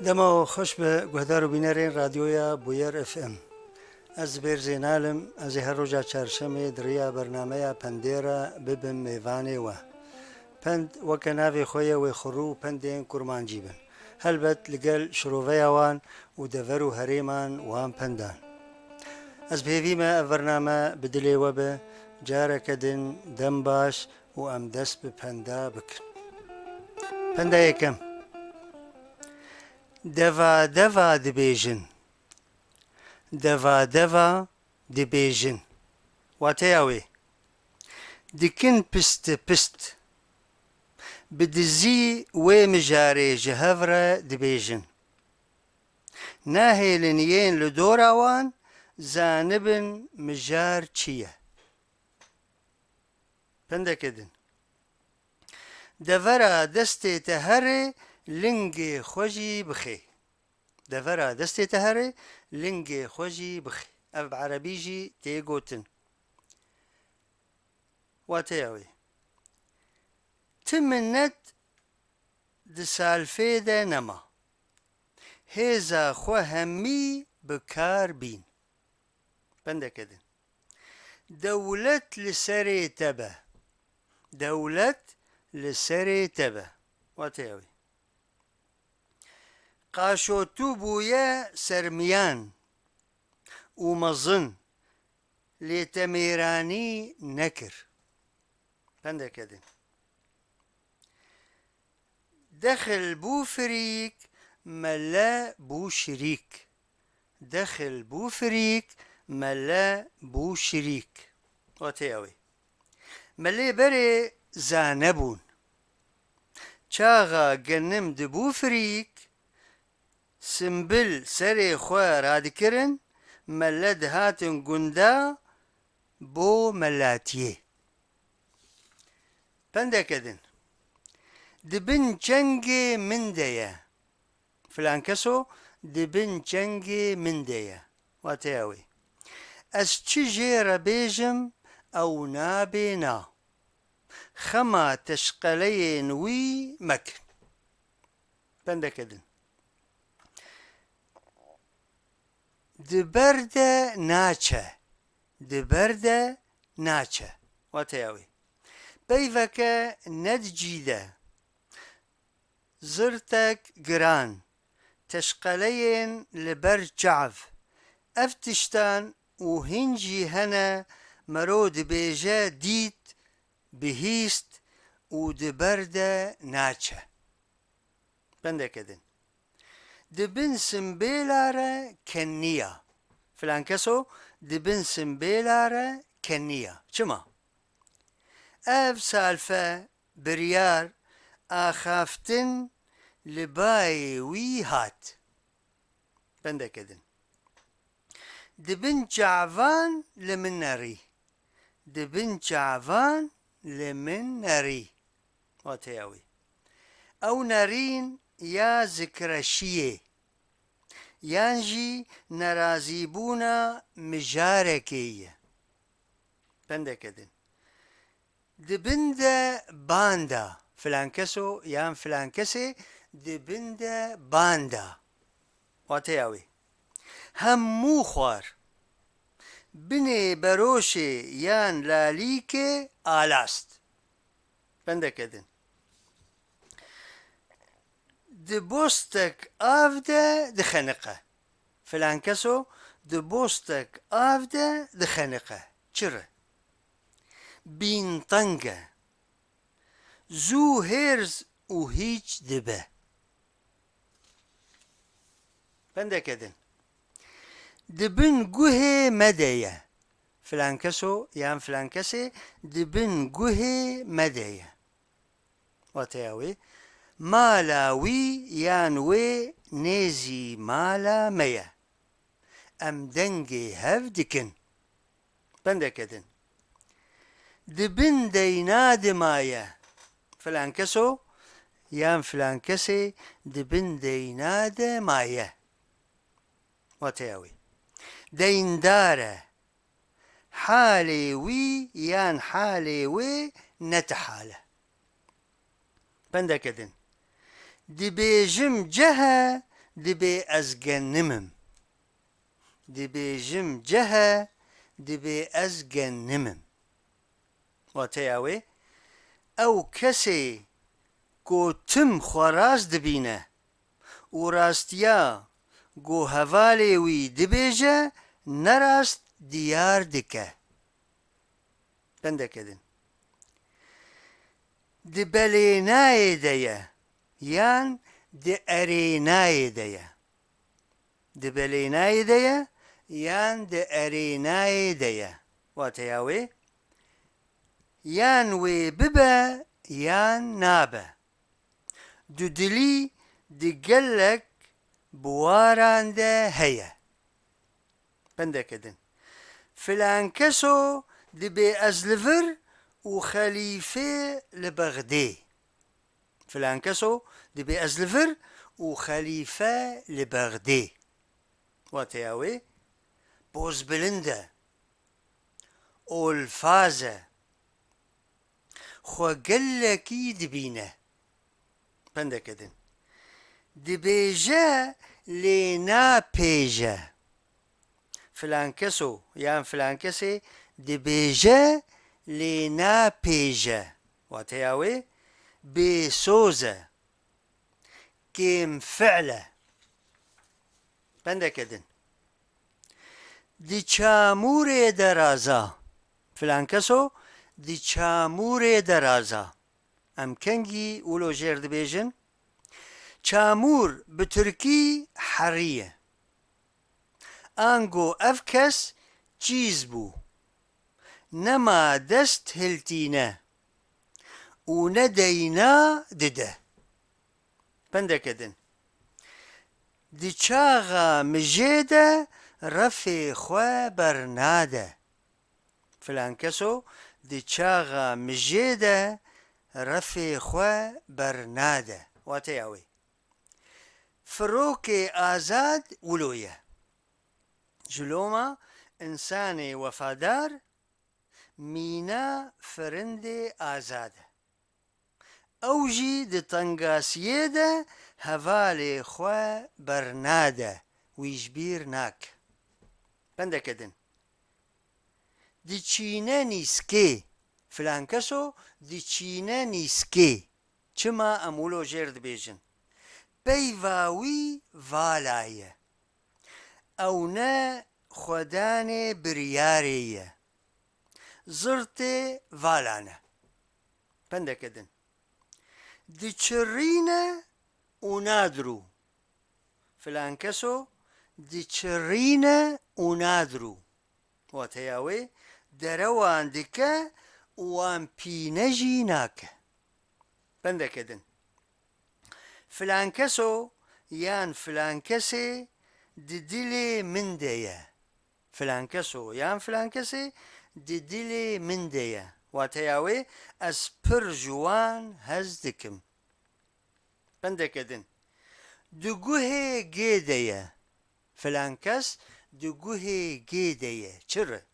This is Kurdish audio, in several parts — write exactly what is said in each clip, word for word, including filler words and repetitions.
Dema we xweş be, guhdar û bînerên Radyoya Bûyer F M. Ez Zibêr Zênal im, ez ê her roja çarşemê di riya bernameya Pendê re bibim mêvanê we. Pend weke navê xwe ye, wê xurû û pendên kurmancî bin. Helbet li gel şiroveya wan û dever û herêman wan pendan. Ez bi hêvî me ev bername bi dilê we be, careke din dem baş û em dest bi penda bikin. Penda yekem. Deva deva dibêjin. Deva deva dibêjin. Wateya wê. Dikin pisti pist. Bi dizî wê mijarê ji hev re dibêjin. Nahêlin yên li dora wan zanibin mijar çi ye. Pendeke din. Devera destê te herê, lingê xwe jî bixê. Devera destê te herê, lingê xwe jî bixê. Ev bi erebî jî tê gotin. Wateya wê. Ti minet di salfê de nema. Hêza xwe hemî bi kar bîn. Pendeke din. Dewlet li serê te be. Dewlet li serê te be. Wateya wê. Qaşotû bûye sermiyan û mezin, lê te mêranî nekir. Pendeke din. Dexil bû firîk, mele bû şirîk. Dexil bû firîk, mele bû şirîk. Wateya wê. Melê berê zane bûn. Çaxa genim dibû firîk, simbil serê xwe radikirin, mele dihatin gunda bo melatiyê. Pendeke din. Di bin çengê min de ye. Filan keso di bin çengê min de ye. Wateya wê. Ez çi jê re bêjim, ew nabê na. Xema teşqeleyên wî mekin. Pendeke din. Di ber de naçe. Di ber de naçe. Wateya wê. Peyveke ne di cî de. Zirtek giran. Teşqeleyên li ber çav. Ev tiştan û hîn jî hene mero dibêje dît, bihîst û di ber de naçe. Pendeke din. Di bin simbêla re keniya. Filan keso di bin simbêla re keniya. Çima? Ev salfe biryar axaftin li bayê wî hat. Pendeke din. Di bin çavan li min nerî. Di bin çavan li min nerî. Wateya wî. Ew nerîn ya zikreşiyê, yan jî nerazîbûna mijarekê ye. Pendeke din. Di bin de banda, filan keso yan filan kesê di bin de banda. Wateya wê. Hemû xwar. Binê beroşê yan lalîkê alast. Pendeke din. Di bostek av de dixeniqe. Filan keso di bostek av de dixeniqe. Çi re? Bînteng e. Zû hêrz û hîç dibe. Pendeke din. Di bin guhê me de ye. Filan keso yan filan kesê di bin guhê me de ye. Wateya wê, mala wî yan wê nêzî mala me ye. Em dengê hev dikin. Pendeke din. Di bin deyna de maye. Filan keso yan filan kesê di bin deyna de maye. Wateya wê. Deyndar e. Halê wî yan halê wê ne ti hal e. Pendeke din. Dibêjim ceh e, dibê ez genim im. Dibêjim ceh e, dibê ez genim im. Wateya wê, ew kesê ku tim xwe rast dibîne û rastiya ku hevalê wî dibêje, nerast diyar dike. Pendeke din. Di belênayê de ye yan di erênayê de ye. Di belênayê de ye yan di erênayê de ye. Wateya wê, yan wê bibe yan nabe. Dudilî di gelek biwaran de heye. Pendeke din. Filan keso dibê ez li vir û xelîfê li Bexdê. Filan keso dibê ez li vir û xelîfe li Bexdê. Wateya wê, pozbilind e, olfaz e, xwe gelekî dibîne. Pendeke din. Dibêje lê napêje. Filan keso yan filan kesê dibêje lê napêje. Wateya wê, bêsoz e. Kêmfi'l e. Pendeke din. Di çamûrê de raza. Filan keso di çamûrê de raza. Em kengî wilo jêr dibêjin? Çamûr bi tirkî herî ye. Ango ev kes çîz bû. Nema dest hiltîne û ne deyna dide. Pendeke din. Di çaxa mijê de refê xwe bernade. Filan keso di çaxa mijê de refê xwe bernade. Wateya wê. Firokê azad wilo ye. Ji loma însanê wefadar mîna firindê azad e. Ew jî di tengasiyê de hevalê xwe bernade, wî ji bîr nake. Pendeke din. Diçîne nîskê. Filan keso diçîne nîskê. Çima em wilo jêr dibêjin? Peyva wî vala ye. Ew ne xwedanê biryarê ye. Zirtê vala ne. Pendeke din. Diçirîne û nadirû. Filan keso diçirîne û nadirû. Wateya wê, derewan dike û wan pîne jî nake. Pendeke din. Filan keso yan filan kesê di dilê min de ye. Filan keso yan filan kesê di dilê min de ye. Wateya wê, ez pir ji wan hez dikim. Pendeke din. Di guhê gê de ye. Filan kes di guhê gê de ye. Çi re?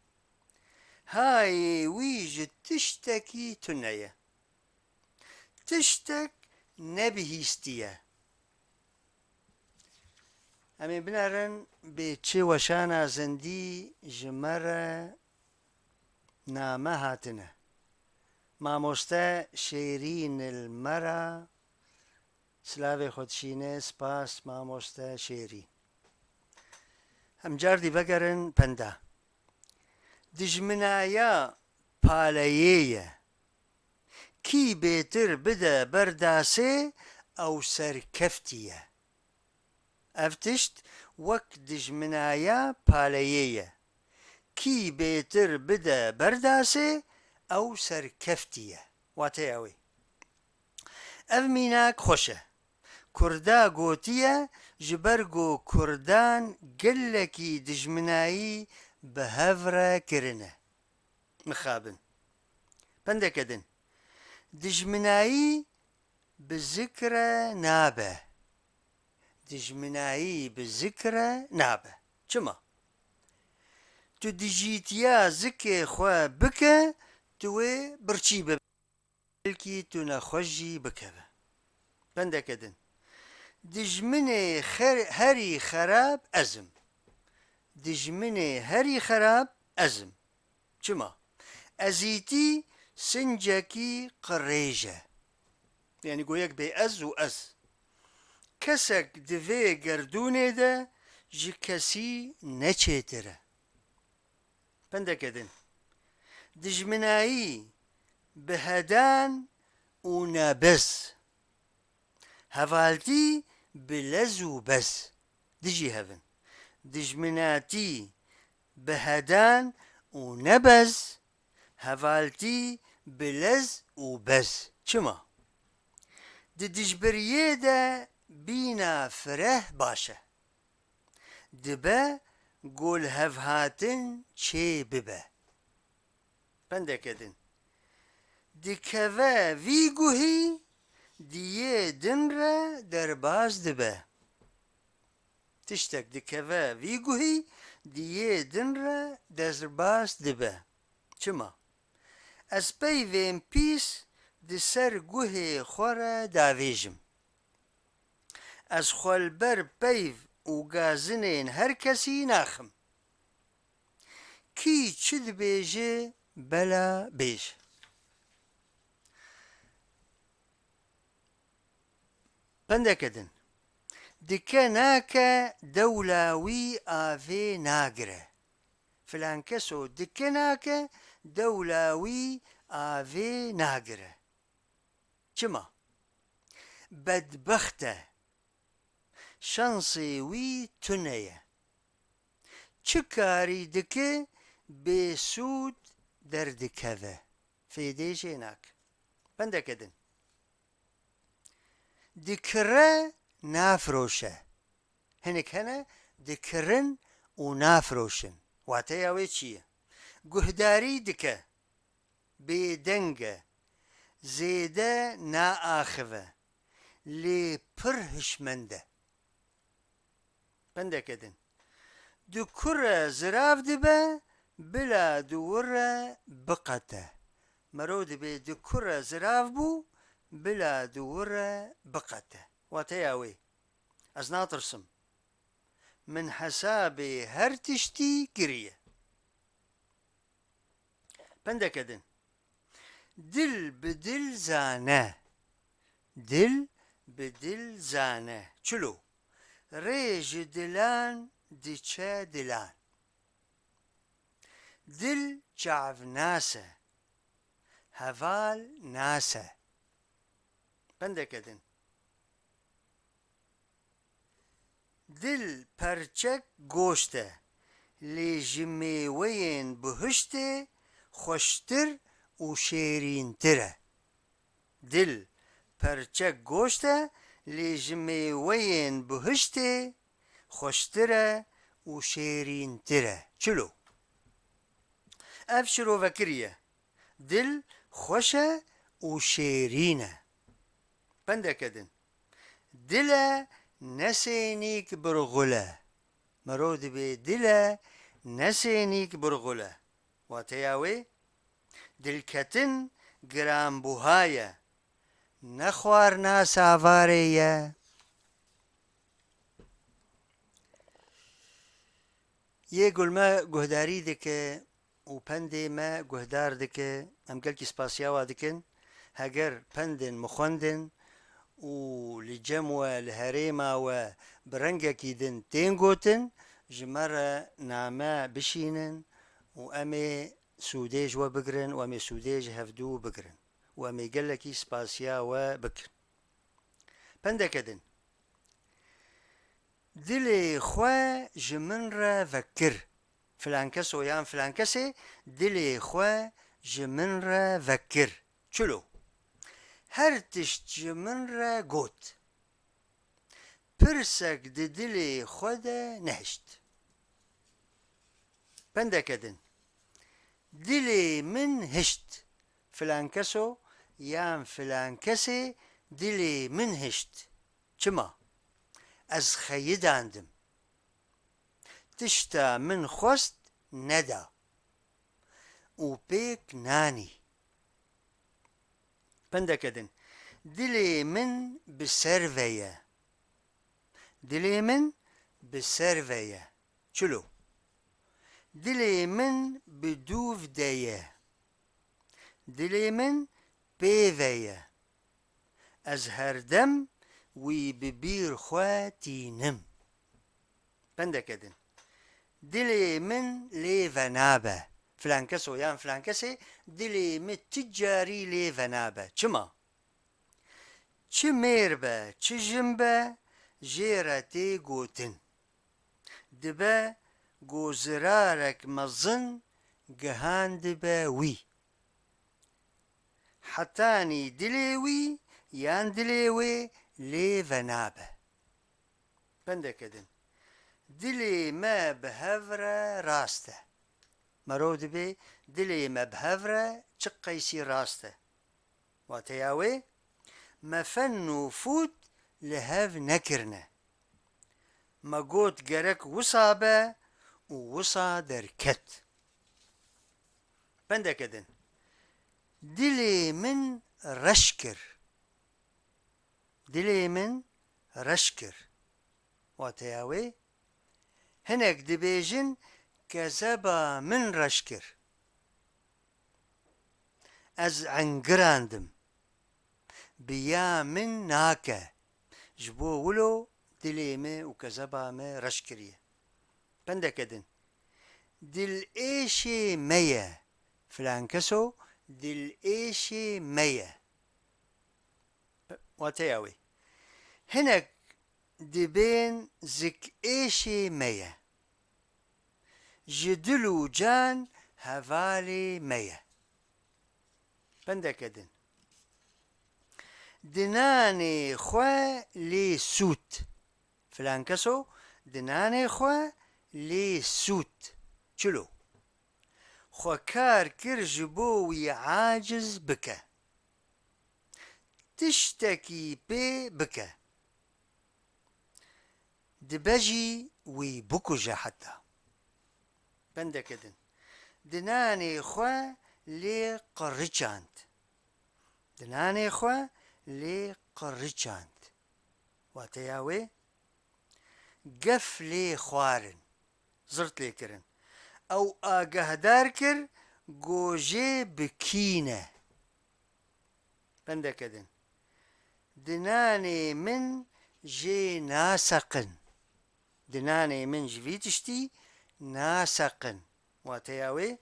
Hayê wî ji tiştekî tune ye. Tiştek nebihîstiye. Em ê binerin bê çi weşana zindî ji me re name hatine. Mamoste Şêrîn li me re silavê xwe dişîne, spas mamoste Şêrîn. Em cardî vegerin penda. Dijminaya paleyê ye. Kî bêtir bide ber dasê ew serkeftî ye. Ev tişt wek dijminaya paleyê ye. Kî bêtir bide ber dasê ew serkeftî ye. Wateya wê. Ev mînak xweş e. Kurda gotiye, ji ber ku kurdan gelekî dijminayî bi hev re kirine. Mixabin. Pendeke din. Dijminayî bi zik re nabe. Dijminayî bi zik re nabe. Çima? Tu dijîtiya zikê xwe bike, tu wê birçî bibe. Belkî tu nexweş jî bikeve. Pendeke din. Dijminê xer-, herî xerab ez im. Dijminê herî xerab ez im. Çima? Ezîtî sincekî qirêj e. Yanî goyek bê ez û ez. Kesek di vê gerdûnê de ji kesî neçêtir e. Pendeke din. Dijminayî bi hedan û nebez. Hevaltî bi lez û bez. Dijî hev in. Dijminatî bi hedan û nebez. Hevaltî bi lez û bez. Çima? Di dijbiriyê de bîna fireh baş e. Dibe ku li hevhatin çê bibe. Pendeke din. Dikeve vî guhî, di yê din re derbas dibe. Tiştek dikeve vî guhî, di yê din re derbas dibe. Çima? Ez peyvên pîs di ser guhê xwe re davêjim. Ez xwe li ber peyv û gazinên her kesî naxim. Kî çi dibêje, bela bêje. Pendeke din. Dike nake dewla wî avê nagire. Filan keso dike nake dewla wî avê nagire. Çima? Bedbext e. Şansê wî tune ye. Çi karî dike, bêsûd derdikeve. Fêdê jê nake. Pendeke din. Dikire nafiroşe. Hinek hene dikirin û nafiroşin. Wateya wê çi ye? Guhdarî dike. Bêdeng e. Zêde naaxive. Lê pir hişmend e. Pendeke din. Di kure zirav dibe, bila di wir re biqete. Mero dibê di kure zirav bû, bila di wir re biqete. Wateya wê. Ez natirsim. Min hesabê her tiştî kiriye. Pendeke din. Dil bi dil zane. Dil bi dil zane. Çilo. Rê ji dilan diçe dilan. Dil çavnas e. Heval nas e. Pendeke din. Dil perçek goşt e, lê ji mêweyên bihiştê xweştir û şêrîntir e. Dil perçek goşt e, lê ji mêweyên bihiştê xweştir e û şêrîntir e. Çilo? Ev şirovekirî ye. Dil xweş e û şêrîn e. Pendeke din. Dil e, ne sênîk birxul e. Mero dibê dil e, ne sênîk birxul e. Wateya wê, dilketin giranbuha ye. Ne xwarina savarê ye. Yê ku li me guhdarî dike û pendê me guhdar dike, em gelkî spasiya we dikin. Heger pendên me xwendin û li cem we, li herêma we bi rengekî din tên gotin, ji me re name bişînin û em ê sûdê ji we bigirin û em ê sûdê ji hevdû bigirin û em ê gelekî spasiya we bikin. Pendeke din. Dilê xwe ji min re vekir. Filan keso yan filan kesê dilê xwe ji min re vekir. Çilo? Her tişt ji min re got. Pirsek di dilê xwe de nehişt. Pendeke din. Dilê min hişt. Filan keso yan filan kesê dilê min hişt. Çima? Ez xeyidandim. Tişta min xwest neda. Û pêk nanî. Pendeke din. Dilê min bi ser ve ye. Dilê min bi ser ve ye. Çilo. Dilê min bi dûv de ye. Dilê min pê ve ye. Ez herdem wî bi bîr xwe tînim. Pendeke din. Dilê min lê venabe. Filan keso yan filan kesê dilê min ti carî lê venabe. Çima? Çi mêr be, çi jin be, jê re tê gotin. Dibe ku zirarek mezin gihandibe wî. Hetanî dilê wî yan dilê wê lê venabe. Pendeke din. Dilê me bi hev re rast e. Merov dibê dilê me bi hev re çi qeysî rast e. Wateya wê, me fen û fût li hev nekirine. Me got gerek wisa be û wisa derket. Pendeke din. Dilê min reş kir. Dilê min reş kir. Wateya wê, hinek dibêjin kezeba min reş kir. Ez engirandim. Bi ya min nake. Ji bo wilo dilê me û kezeba me reş kiriye. Pendeke din. Dilêşê me ye. Filan keso dilêşê me ye. Wateya wê. Hinek dibên zikêşê me ye. Ji dil û can hevalê me ye. Pendeke din. Dinanê xwe lê sût. Filan keso dinanê xwe lê sût. Çilo. Xwe kar kir ji bo wî aciz bike. Tiştekî pê bike. Dibe jî wî bikuje heta. Pendeke din. Dinanê xwe lê qiriçand. Dinanê xwe lê qiriçand. Wateya wê, gef lê xwarin, zirt lê kirin. Ew agehdar kir, go jê bi kî ne. Pendeke din. Dinanê min jê naseqin. Dinanê min ji vî tiştî naseqin. Wateya wê,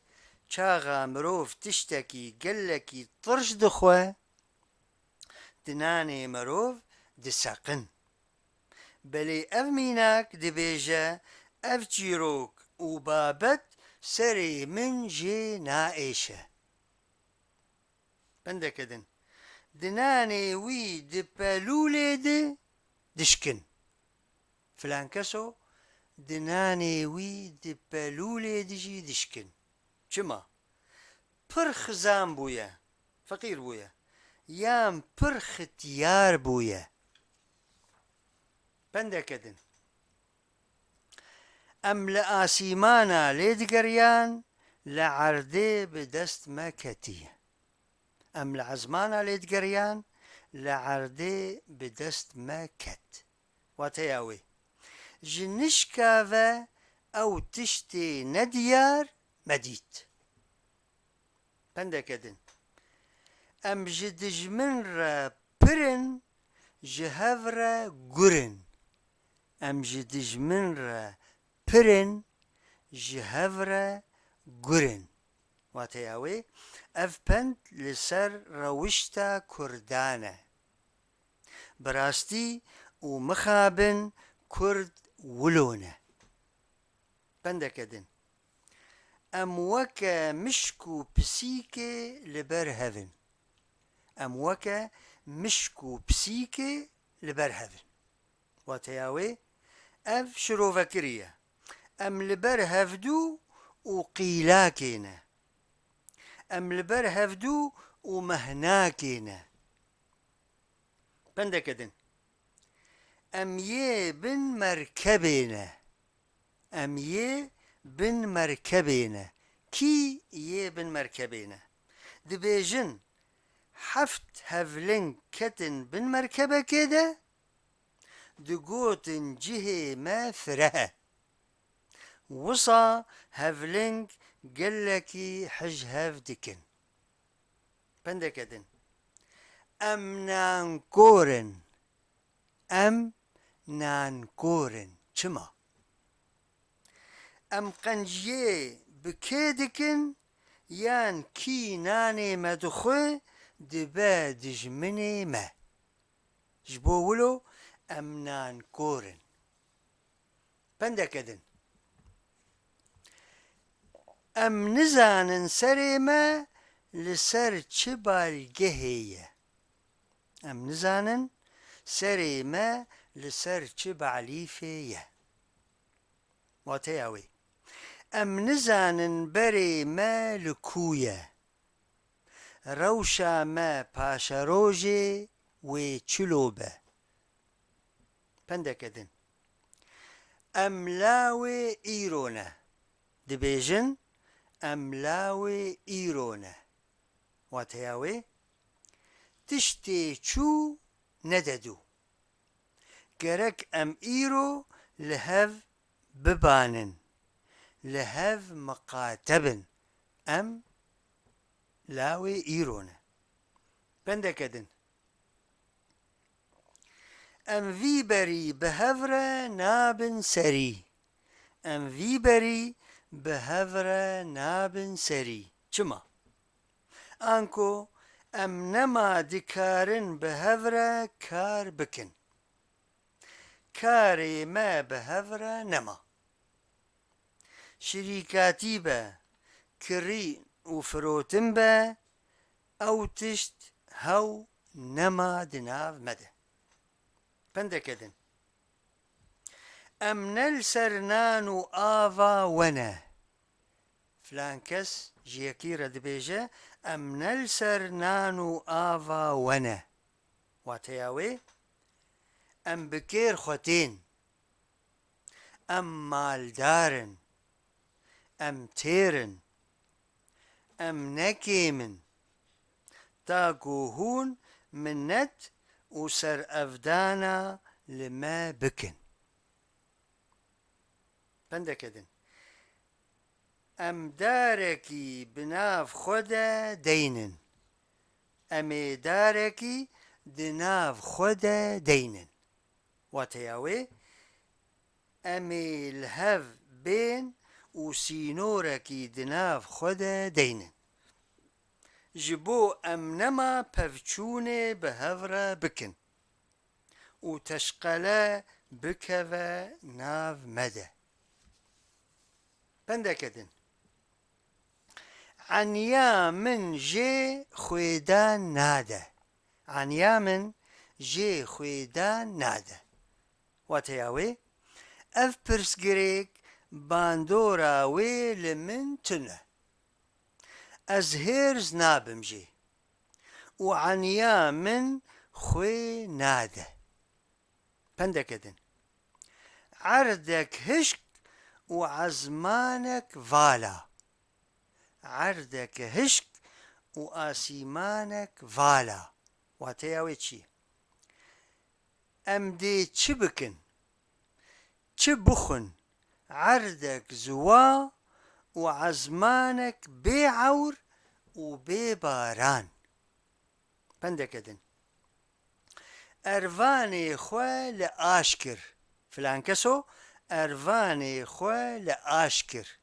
çaxa mirov tiştekî gelekî tirş dixwe, dinanê mirov diseqin. Belê ev mînak dibêje, ev çîrok û babet serê min jê naêşe. Pendeke din. Dinanê wî di pelûlê di dişkin. Filan keso dinanê wî di pelûlê di jî dişkin. Çima? Pir xizan bûye, feqîr bûye, yan pir xitiyar bûye. Pendeke din. Em li asîmana lê digeriyan, li erdê bi dest me ketiye. Em li ezmana lê digeriyan, li erdê bi dest me ket. Wateya wê, ji nişka ve ew tiştê nediyar me dît. Pendeke din. Em ji dijmin re pir in, ji hev re gur in. Em ji dijmin re pir in, ji hev re gur in. Wateya wê, ev pend li ser rewişta Kurdan e. Bi rastî û mixabin Kurd wilo ne. Pendeke din. Em weke mişk û pisîkê li ber hev in. Em weke mişk û pisîkê li ber hev in. Wateya wê, ev şirovekirî ye. Em li ber hevdû û qîlakê ne. Em li ber hevdû û mehnakê ne. Pendeke din. Em yê bin merkebê ne. Em yê bin merkebê ne. Kî yê bin merkebê ne? Dibêjin, heft hevling ketin bin merkebekê de, digotin cihê me fireh e. Wisa hevling gelekî hij hev dikin. Pendeke din. Em nankor in. Em nankor in. Çima? Em qenciyê bi kê dikin, yan kî nanê me dixwe, dibe dijminê me. Ji bo wilo em nankor in. Pendeke din. Em nizanin serê me li ser çi balgehê ye. Em nizanin serê me li ser çi balîfê ye. Wateya wê. Em nizanin berê me li ku ye. Rewşa me paşerojê wê çilo be. Pendeke din. Em lawê îro ne. Dibêjin, em lawê îro ne. Wateya wê, tiştê çû nede dû. Gerek em îro li hev bibanin, li hev miqate bin. Em lawê îro ne. Pendeke din. Em vî berî bi hev re nabin serî. Em vî berî bi hev re nabin serî. Çima? Anku em nema dikarin bi hev re kar bikin. Karê me bi hev re nema. Şirîkatî be, kirî û firotin be, ew tişt hew nema di nav me de. Pendeke din. Em ne li ser nan û ava we ne. Filan kes ji yekî re dibêje, em ne li ser nan û ava we ne. Wateya wê, em bi kêr xwe tên. Em maldar in. Em têr in. Em ne kêm in. Ta ku hûn minet û serevdana li me bikin. Pendeke din. Em darekî bi nav xwe de deynin. Em ê darekî di nav xwe de deynin. Wateya wê, em ê li hev bên û sînorekî di nav xwe de deynin. Ji bo em nema pevçûnê bi hev re bikin û teşqele bikeve nav me de. Pendeke din. Eniya min jê xwêdan nade. Eniya min jê xwêdan nade. Wateya wê, ev pirsgirêk bandora wê li min tune. Ez hêrs nabim jê. Û eniya min xwê nade. Pendeke din. Erdek hişk û ezmanek vala. Erdek hişk û asîmanek vala. Wateya wê çi ye? Em dê çi bikin? Çi bixwin? Erdek ziwa û ezmanek bê ewr û bê baran. Pendeke din. Ervanê xwe li aş kir. Filan keso ervanê xwe li aş kir.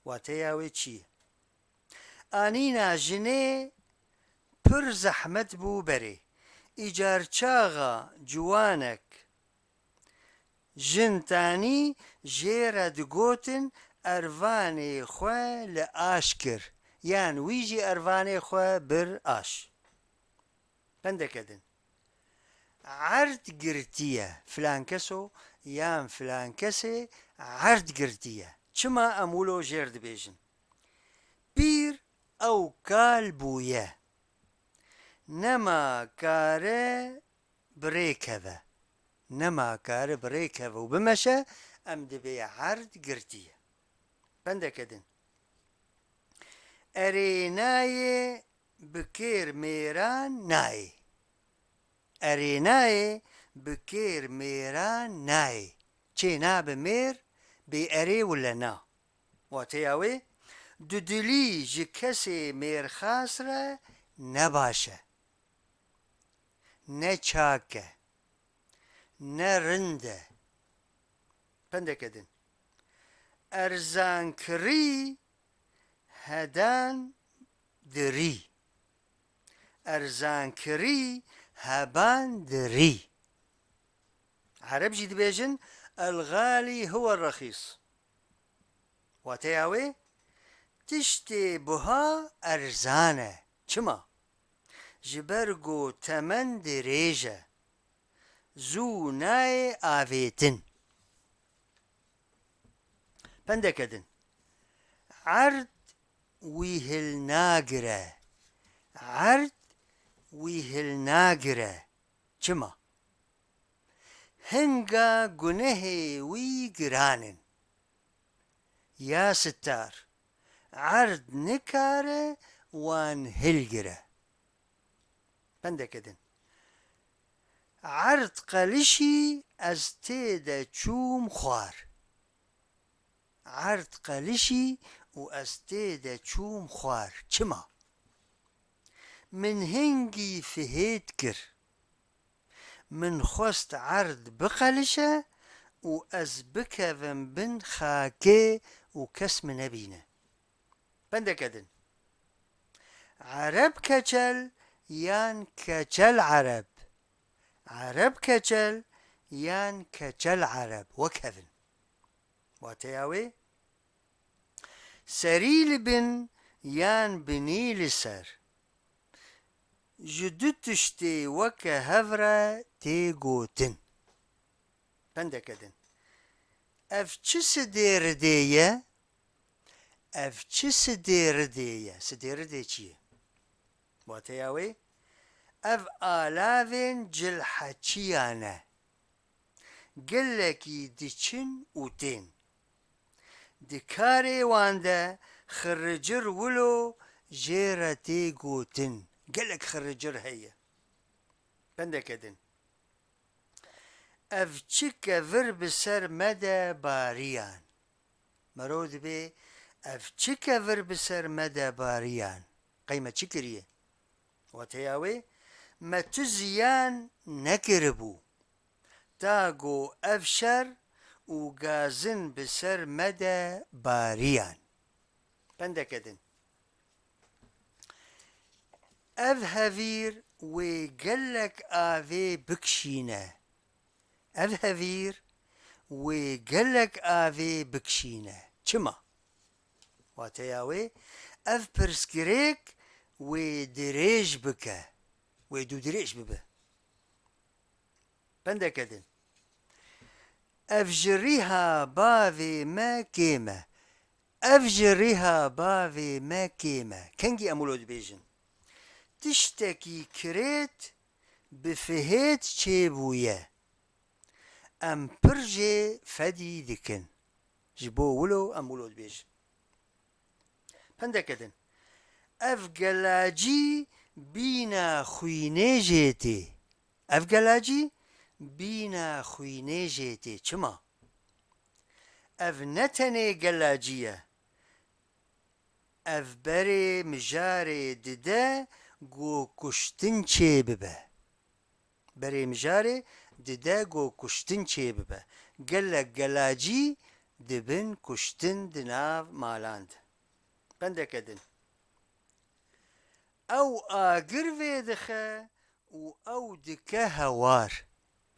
Wateya wê çi ye? Anîna jinê pir zehmet bû berê. Îcar çaxa ciwanek jin tanî jê re digotin ervanê xwe li aş kir. Yan wî jî ervanê xwe bir aş. Pendeke din. Erd girtiye. Filan keso yan filan kesê erd girtiye. Çima em wilo jêr dibêjin? Pîr ew kal bûye. Nema kare bi rê keve. Nema kare bi rê keve û bimeşe, em dibê erd girtiye. Pendeke din. Erê nayê bi kêr mêran nayê. Erê nayê bi kêr mêra nayê. Çê nabe mêr bê erê wile na. Wateya wê, dudilî ji kesê mêrxas re ne baş e, ne çak e, ne rind e. Pendeke din. Erzankirî hedan dirî. Erzankirî heban dirî. Ereb jî dibêjin, "El-xalî huwe rexîs." Wateya wê, tiştê buha erzan e. Çima? Ji ber ku temen dirêj e. Zû nayê avêtin. Pendeke din. Erd wî hilnagire. Erd wî hilnagire. Çima? Hinga gunehê wî giran in. Ya Sittar, erd nikare wan hilgire. Pendeke din. Erd qelişî ez tê de çûm xwar. Erd qelişî û ez tê de çûm xwar. Çima? Min hingî fihêt kir. Min xwest erd biqelişe û ez bikevim bin xakê û kes min nebîne. Pendeke din. Ereb keçel yan keçel ereb? Ereb keçel yan keçel ereb? Wek hev in. Wateya wê, serî li bin yan binî li ser. Ji du tiştê weke hev re tê gotin. Pendeke din. Ev çi sidê ridê ye? Ev çi sidê ridê ye? Sidê ridê çi ye? Wateya wê, ev alavên cilheçiyan e. Gelekî diçin û tên. Di karê wan de xiricir wilo jê re tê gotin. Gelek xiricir heye. Pendeke din. Ev çi kevir bi ser me de bariyan? Mero dibê, ev çi kevir bi ser me de bariyan? Qey me çi kiriye? Wateya wê, me tu ziyan nekiribû. Ta ku ev şer û gazin bi ser me de bariyan. Pendeke din. Ev hevîr wê gelek avê bikişîne. Ev hevîr wê gelek avê bikişîne. Çima? Wateya wê, ev pirsgirêk wê dirêj bike, wê dûdirêj bibe. Pendeke din. Ev ji rîha bavê me kêm e. Ev ji rîha bavê me kêm e. Kengî em wilo dibêjin? Tiştekî kirêt bi fihêt çêbûye. Em pir jê fedî dikin. Ji bo wilo em wilo dibêjin. Pendeke din. Ev gelacî bîna xwînê jê tê. Ev gelacî bîna xwînê jê tê. Çima? Ev ne tenê gelacî ye. Ev berê mijarê dide ku kuştin çêbibe. Berê mijarê dide ku kuştin çêbibe. Gelek gelacî dibin kuştin di nav malan de. Pendeke din. Ew agir vêdixe û ew dike hewar.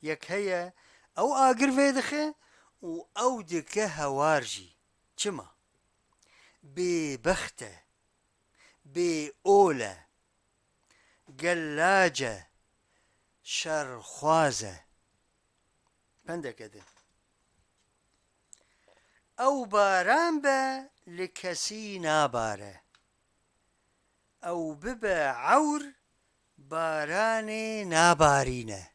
Yek heye, ew agir vêdixe û ew dike hewar jî. Çima? Bêbext e, bêol e, gelac e, şerxwaz e. Pendeke din. Ew baran be li kesî nabare. Ew bibe ewr, baranê nabarîne.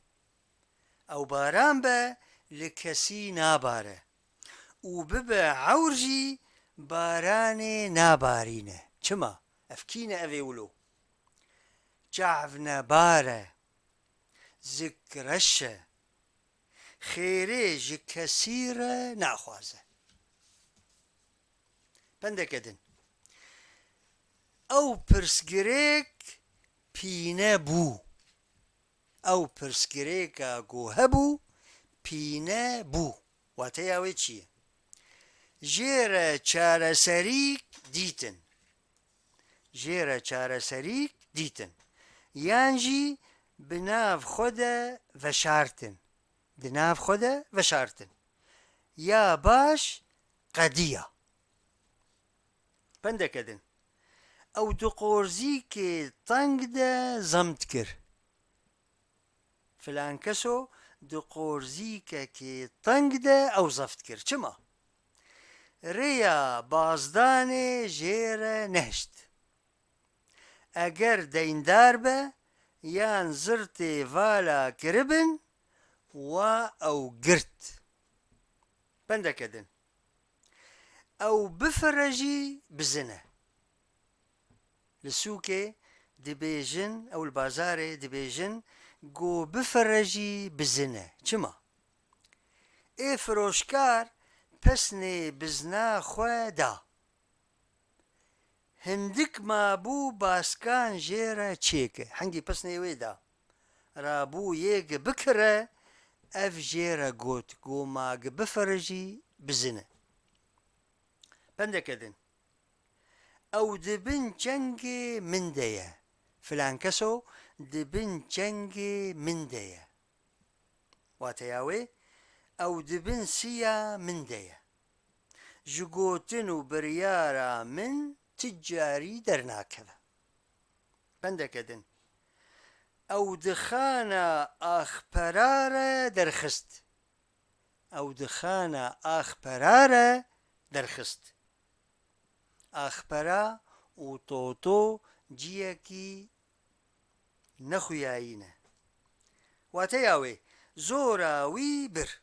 Ew baran be li kesî nabare. Û bibe ewr jî baranê nabarîne. Çima? Ev kî ne evê wilo? Çavnebar e. Zikreş e. xêrê ji kesî re naxwaze. Pendeke din. Ew pirsgirêk pîne bû. Ew pirsgirêka ku hebû, pîne bû. Wateya wê çi ye? Jê re çareserîk dîtin. Jê re çareserîk dîtin. Yan jî bi nav xwe de veşartin. Di nav xwe de veşartin. Ya baş qediya. Pendeke din. Ew di qorzîkê teng de zemt kir. Filan keso di qorzîkekê teng de ew zeft kir. Çima? Rêya bazdanê jê re nehişt. Eger deyndar be yan zirtê vala kiribin, wa ew girt. Pendeke din. Ew bifire jî bizin e. Li sûkê dibêjin, ew li bazarê dibêjin, ku bifire jî bizin e. Çima? Ê firoşkar pesnê bizna xwe da. Hindik mabû baskan jê re çêke. Hingî pesnê wê da. Rabû yê ki bikire, ev jê re got, ku ma ki bifire jî bizin e. Pendeke din. Ew di bin çengê min de ye. Filan keso di bin çengê min de ye. Wateya wê, ew di bin siya min de ye. Ji gotin û biryara min ti carî dernakeve. Pendeke din. Ew di xana axpera re derxist. Ew di xana axpera re derxist. Axpera û Toto ciyekî nexuyayî ne. Wateya wê, zora wî bir.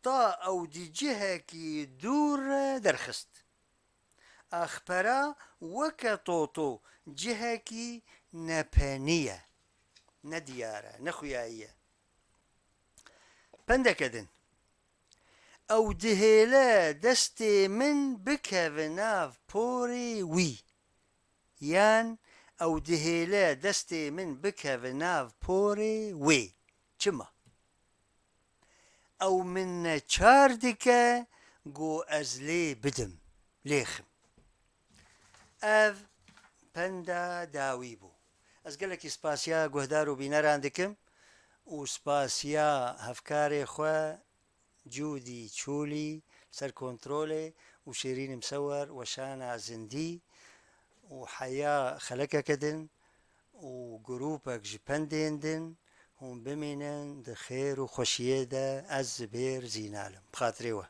Ta ew di cihekî dûr re derxist. Axpera weke Toto cihekî nepenî ye. Ne diyar e, ne xuyayî ye. Pendeke din. Ew dihêle destê min bikeve nav porê wî. Yan ew dihêle destê min bikeve nav porê wê. Çima? Ew min neçar dike ku ez lê bidim, lêxim. Ev penda dawî bû. Ez gelekî spasiya guhdar û bîneran dikim û spasiya hevkarê xwe Cûdî Çûlî ser kontrolê û Şêrîn Msewer weşana zindî û heya xelekeke din û grûpek ji pendên din. Hûn bimînin di xêr û xweşiyê de, ez Zibêr Zînal im. Bi xatirê we.